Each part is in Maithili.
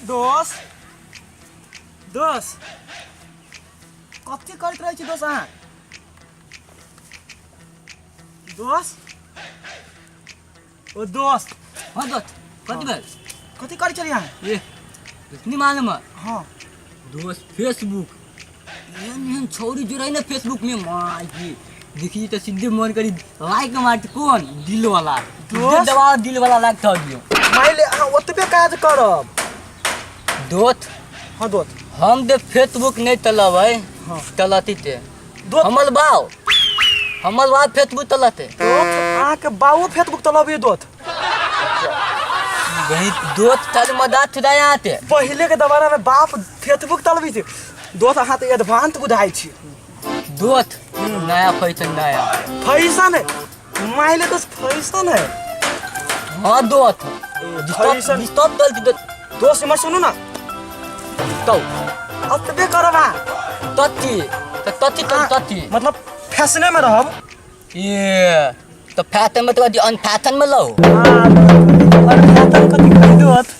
दोस्त, दोस्त, कथी करैत रहै छी दोस्त अहाँ? दोस्त, ओ दोस्त। हाँ दोस्त, कथी भेल? कथी करै छलियै अहाँ? ए, इतनी मालूम है? हाँ। दोस्त, फेसबुक एहन एहन छौरी जुड़ै ने फेसबुक में, माय की देखी तो सीधे मन करी लाइक मारती। कौन दिल वाला? दोस्त? दबाओ, दिल वाला लाइक थऽ दियो। मानि ले अहाँ ओतबे काज करब। दोस्त। हाँ दोस्त। हम जे फेसबुक नहीं चलाबै। हाँ। चलती ते दोस्त। हमर बाप फेसबुक चलते। दोस्त, अहाँके बाबू फेसबुक चलबियै दोस्त? वही दोस्त, चल मदद छुदा यहाँ ते। पहिले के जमाना में बाप फेसबुक चलबै छै दोस्त, अहाँ तऽ एडवांस बुझाइ छी। दोस्त, नया फैशन, नया फैशन है, मानि ले दोस्त, फैशन है। हाँ दोस्त। फैशन। स्टॉप चलती दोस्त। दोस्त, इम्हर सुनू ना। तो अतबे करब अहाँ। तत्ती तऽ तत्ती तऽ तत्ती। मतलब फैशने में रहब। ये तो फैशन में तो अनफैशन में लो। और फैशन कथी कही दोस्त?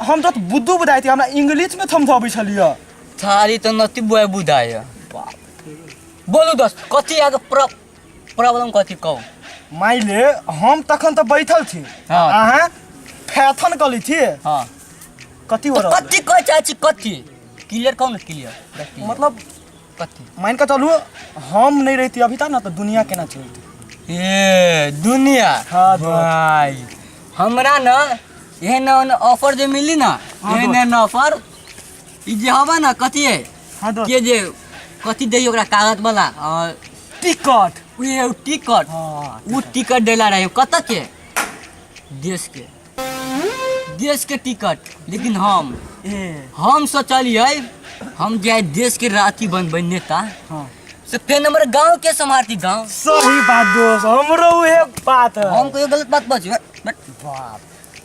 हम तो बुद्धू बुझाइ थी, हमरा इंग्लिश में थमथबै छलियै। थारी तो नती बुआई बुझाय। बोलू दोस्त, कथी आगे प्रॉब्लम कथी कहू? मानि ले हम तखन तऽ बैठल छी। हाँ। अहाँ फैशन कऽ छी। हाँ। कथी हो तो रहल? कथी कहै चाहै छी, कथी क्लियर कहू ने, क्लियर। मतलब कथी? मान कऽ चलू हम नहि रहिती अभी तक ने तऽ दुनिया केना चलती? ए दुनिया। हाँ, दोस्त। भाई, हमरा न एहन एहन ऑफर जे मिली ना, हाँ, एहन दोस्त। एहन ऑफर ई जे हवा ना, कथी है? हाँ दोस्त। के जे कथी दै ओकरा कागज वाला और टिकट। उहे उ टिकट। हाँ। उ टिकट देला रहे कतऽ के, देश के, देश के टिकट, लेकिन हम ए हम सोचलियै हम जे देश के राती बनबै नेता, हाँ, से फेर हमर गांव के सम्हारती गांव। सही बात दोस्त, हमरो उहे बात है। हम कोई गलत बात बच बाप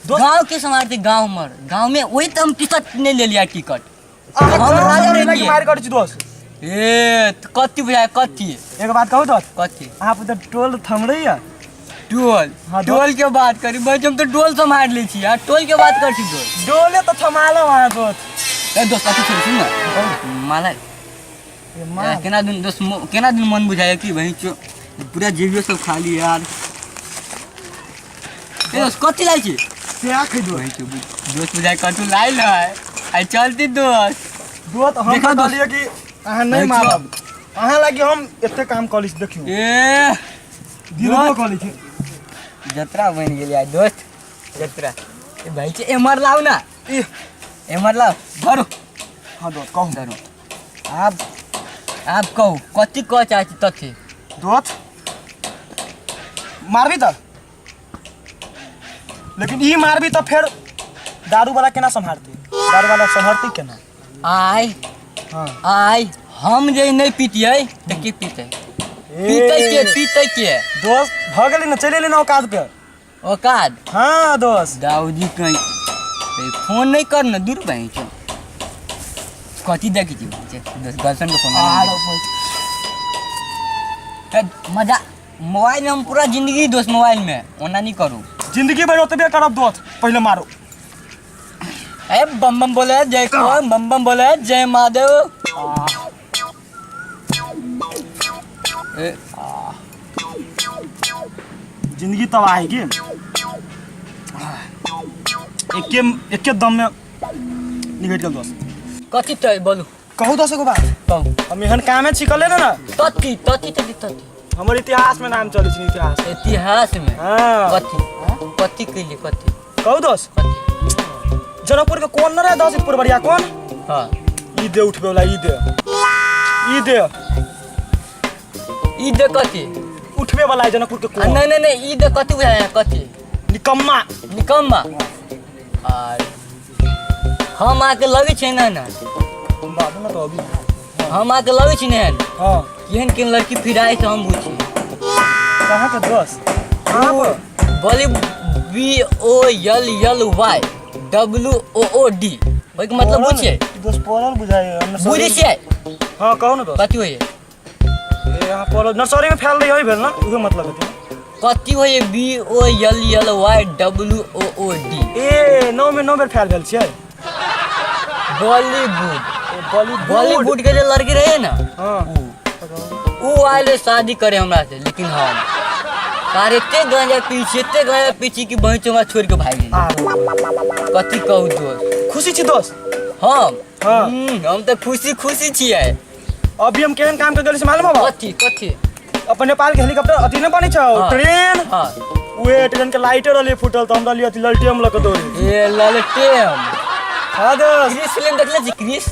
दोस्त। गांव के सम्हारती गांव, हमर गांव में वही तो हम टिकट नहीं ले लिया टिकट। अहाँ हम गाँव राजा में रहितियै। मारि करै छी दोस्त। ए तऽ कथी बुझाय, कथी? एगो बात कहू दोस्त? कथी? अहाँ पर तऽ टोल थमड़ैया। टोल? हाँ, दोस्त। टोल के बात करी भाई, हम तो टोल सम्हार लै छी यार, टोल के बात कर छी दोस्त। डोले तऽ थमालो अहाँ दोस्त। ए दोस्त, अथी छोड़, सुन ना माला। ए, माल। केना दिन दोस्त, केना दिन मन बुझाय कि वही चो पूरा जेबियो सब खाली यार। ए दोस्त, कथी लाई छी? से खै दोस्त। वही चो दोस्त, बुझाय कथू लाइल है, आई चलती दोस्त। दोस्त, हम देखो तऽ दोस्त। कहलियै कि अहाँ नहि देखो। मारब, अहाँ लागी हम एते काम कऽ लै छी, देखियौ। ए दिलबो दोस्त। कऽ लै छी। जतरा बनि गेल यार दोस्त, जतरा। ए भाई के एमर लाओ ना। ई एमर लाओ, धरो। हाँ दोस्त, कहू। धरो। आब आब कहू, कथी कह चाहै छी तथी? दोस्त, मारबी तऽ, लेकिन ई मारबी तऽ फेर दारू वाला केना सम्हारतै? दारू वाला सम्हारतै केना? आइ हाँ। आइ हम जे नहि पीतियै तऽ के पीतै? पीतै के? पीतै के? दोस्त, भऽ गेलै ने, चलि एलै ने औकात पे। औकात? हाँ दोस्त। दाऊजी कहीं ए, फोन नहीं कर ना, दूर बहन चो। कथी देखी छी दोस्त? गर्लफ्रेंड के फोन? आ, मजा मोबाइल में, हम पूरा जिंदगी दोस्त मोबाइल में ओना नहीं करू। जिंदगी भरि ओतबे करब दोस्त, पहिले मारू। ए बम बम बोले जय को, बम बम बोले जय महादेव। ए जिंदगी तबाह है कि एके एके दम में निकट गेल दोस्त। कथी तो बोलू? कहू दोस्त, एगो बात? कहू। हम एहन कामे छिकले ने ना। तथी तथी तथी तथी। हमर इतिहास में नाम चलै छै, इतिहास। इतिहास में? हाँ। कथी कथी कैली, कथी? कहू दोस्त। कथी? जनकपुर के कोन न रहे दोस्त, पुरबरिया कोन? हाँ। ई दे उठबे वाला, ई दे, ई दे। ई दे कथी? उठबे वाला है जनकपुर के आ, कोन। नहीं नहीं नहीं, ई दे कथी बुझाया, कथी? निकम्मा। निकम्मा। आर हम आके लगै छै ने ने। बाबू ना तो अभी हम आके लगै छी ने। हाँ। केहन केहन लड़की फिराइ से हम बुझी। कहाँ के दोस्त, कहाँ पर? बोली B O L L Y W O O D, ओहिके मतलब बुझिए? दोस्त, पढ़ल बुझाइ हम। बुझै छियै? हाँ, कहू ना दोस्त। कथी होइए? ए, यहाँ पढ़ल नर्सरी में फैल रही होई भेल ना, उहे मतलब हेतै। कथी होइए B O L L Y W O O D? ए 9 में 9 बेर फेल भेल छियै। बॉलीवुड। बॉलीवुड। बॉलीवुड के जे लड़की रहे ना, हाँ। उ आयल रहे शादी करे हमरा से, लेकिन हम सार एते गांजा पी छी, एते गांजा पी छी कि बहिन हमरा छोड़ के भागि गेल। आ कथी कहू दोस्त। खुशी छी दोस्त? हम? हाँ। हम तऽ खुशी खुशी छियै। अभी हम केहन काम कर गेली से मालूम हबा? कथी कथी? अपन नेपाल के हेलीकॉप्टर अथी नहि बनै छौ? हाँ। ट्रेन। हाँ। उहे ट्रेन के लाइटर रहलै फूटल, तऽ हम रहलियै अथी ललटेम लऽ के दौड़े। ए ललटेम। हाँ दोस्त। क्रिस फिल्म देखले छी? क्रिस?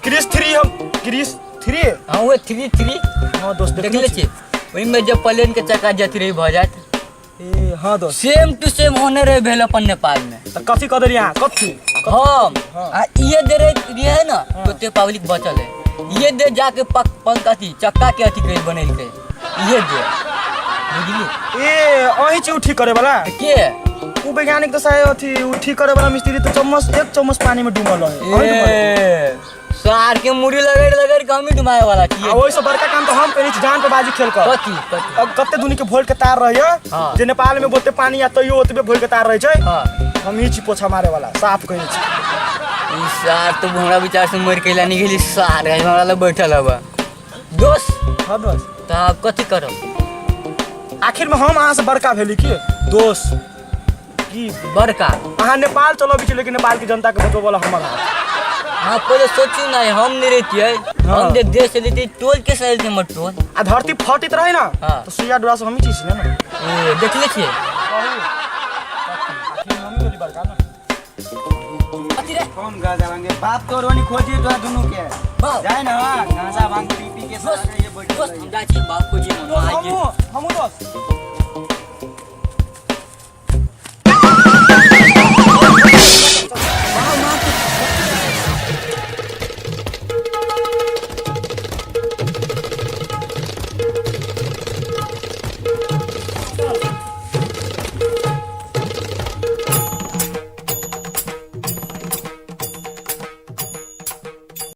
क्रिस 3, हम क्रिस 3। हाँ, उहे 3 3। हाँ दोस्त, देखले छी। ओहिमे जब प्लेन के चक्का जाती रही भऽ जायत। ए हाँ दोस्त। सेम टू सेम ओने रहे भेल अपन नेपाल में। तऽ कथी कऽ देलियै अहाँ? कथी? हम हाँ। आ ये दे रहे रहे ना, तो ते पब्लिक बचल है। ये दे जाके पक पंख अथी चक्का के अथी कर बनेलकै ये दे, बुझली? ए अहीं छी उ ठीक करे वाला? के? उ वैज्ञानिक तऽ शायद अथी उ ठीक करे वाला मिस्त्री तऽ चम्मच एक चम्मच पानी में डूबल रहे। अहीं डूबल रहे। ए सार के मुड़ी लगड़ लगड़ के हम ही डुमाए वाला छियै। आ ओहिसँ बड़का काम तऽ हम करै छी जान पे बाजी खेल कऽ। कथी कथी? अब कते दुनी के वोल्ट के तार रहैया, हाँ। जे नेपाल में बहुते पानी आ तैयो ओतबे वोल्ट के तार रहै छै। हाँ। हम ही छी पोछा मारे वाला, साफ करै छी। ई सार तो हमरा विचार से मर के नहीं गेली सार है, हमरा लग बैठल हवा दोस्त। हाँ दोस्त। तऽ आब कथी करब? आखिर में हम अहाँ से बड़का भेली की दोस्त? की बड़का? अहाँ नेपाल चलबै छी, लेकिन नेपाल के जनता के बचबै वाला हमर हाथ। हाँ, पहिले सोचू ना, हम नहीं रहतियै। हाँ। हम जे देश चलैतियै, टोल के चलैतियै हमर टोल। आ धरती फटित रहे ना, हाँ। तो सुइया डोरा से हमही छी ने। ए देखले छियै। आखिर में हमही भेली बड़का ना। कथी रे? कौन गांजा भांगे बाप तोर ओनी खोजी तोरा दुनू के। बाप। जाय ना गांजा भांग पी पी के दोस्त, सारा ये बैठल दोस्त, रही। हम जाइ छी बाप खोजी। दोस्त, हमहूँ हमहूँ दोस्त।